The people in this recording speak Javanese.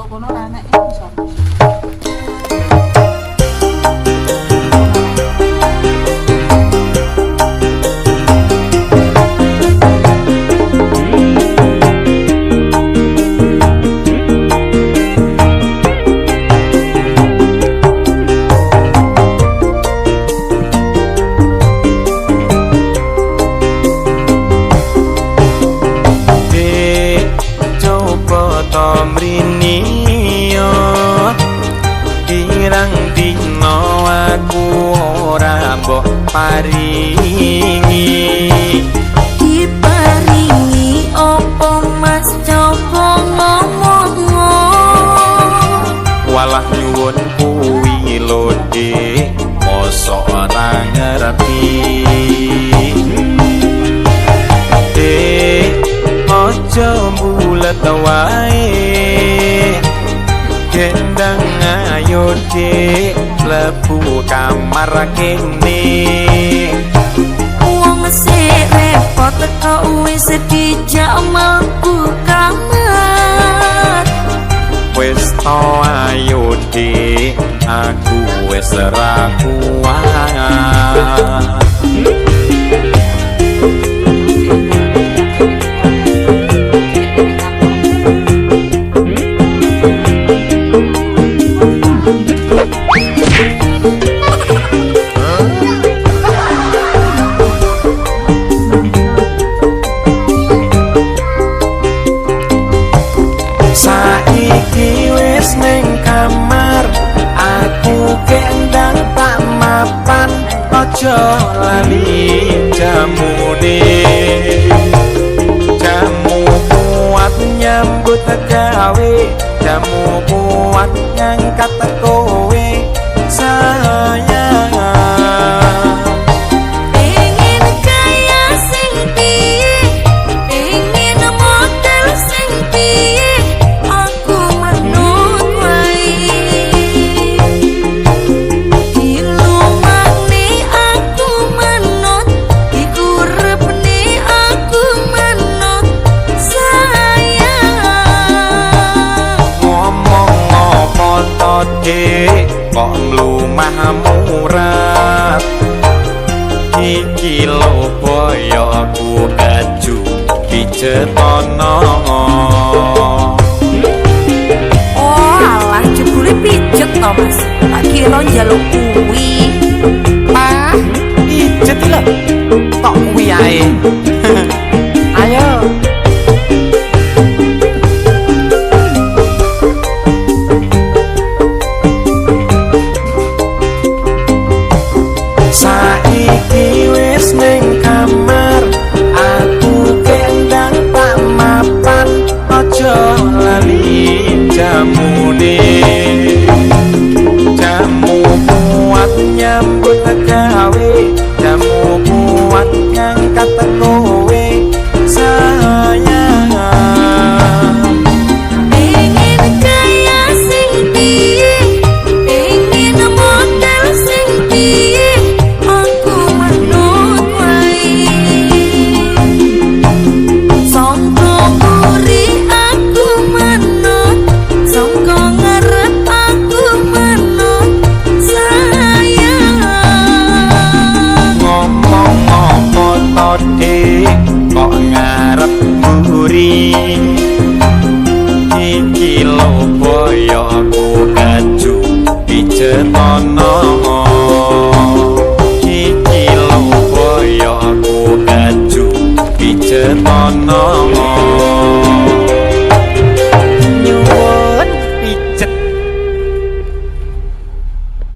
Kok kono ora enek iso. Pirang dina aku ora mbok paringi. Diparingi opo Mas, coba ngomong. Walah nyuwun kuwi lho Dik, mosok ora ngerti. Dik, aja mbulet wae. Gendang ayo Dik, mlebu kamar kene. Wong sik repot kok wis dijak mlebu kamar. Wis to ayo Dik, aku wis ora kuat. Saiki wis ning kamar, aku kendang tak mapan, aja lali jamune. Jamu kuat nyambut gawe, jamu kuat ngangkat kowe sayang. Pengen kaya sing piye, pengen model sing piye, aku manut wae. Dilumane aku manut, dikurepne aku manut sayang. Ngomong apa to Dik, kok mlumah murat. Iki lho boyoku keju pijetono. Oh alah, jebule pijet to Mas. Tak kira njaluk kuwi. Ah, pijet lho. Tok kuwi ae. Ayo. Saiki wis ning kamar, aku kendang tak mapan, aja lali jamune. Jamu kuat nyambut gawe, jamu kuat ngangkat kowe sayang. Pengen kaya sing piye, pengen model sing piye, aku manut wae. Sangka mburi aku manut, sangka ngarep aku manut sayang. Ngomong apa to Dik, kok ngarep mburi. Iki lho boyoku keju pijetono. Iki lho boyoku keju pijetono.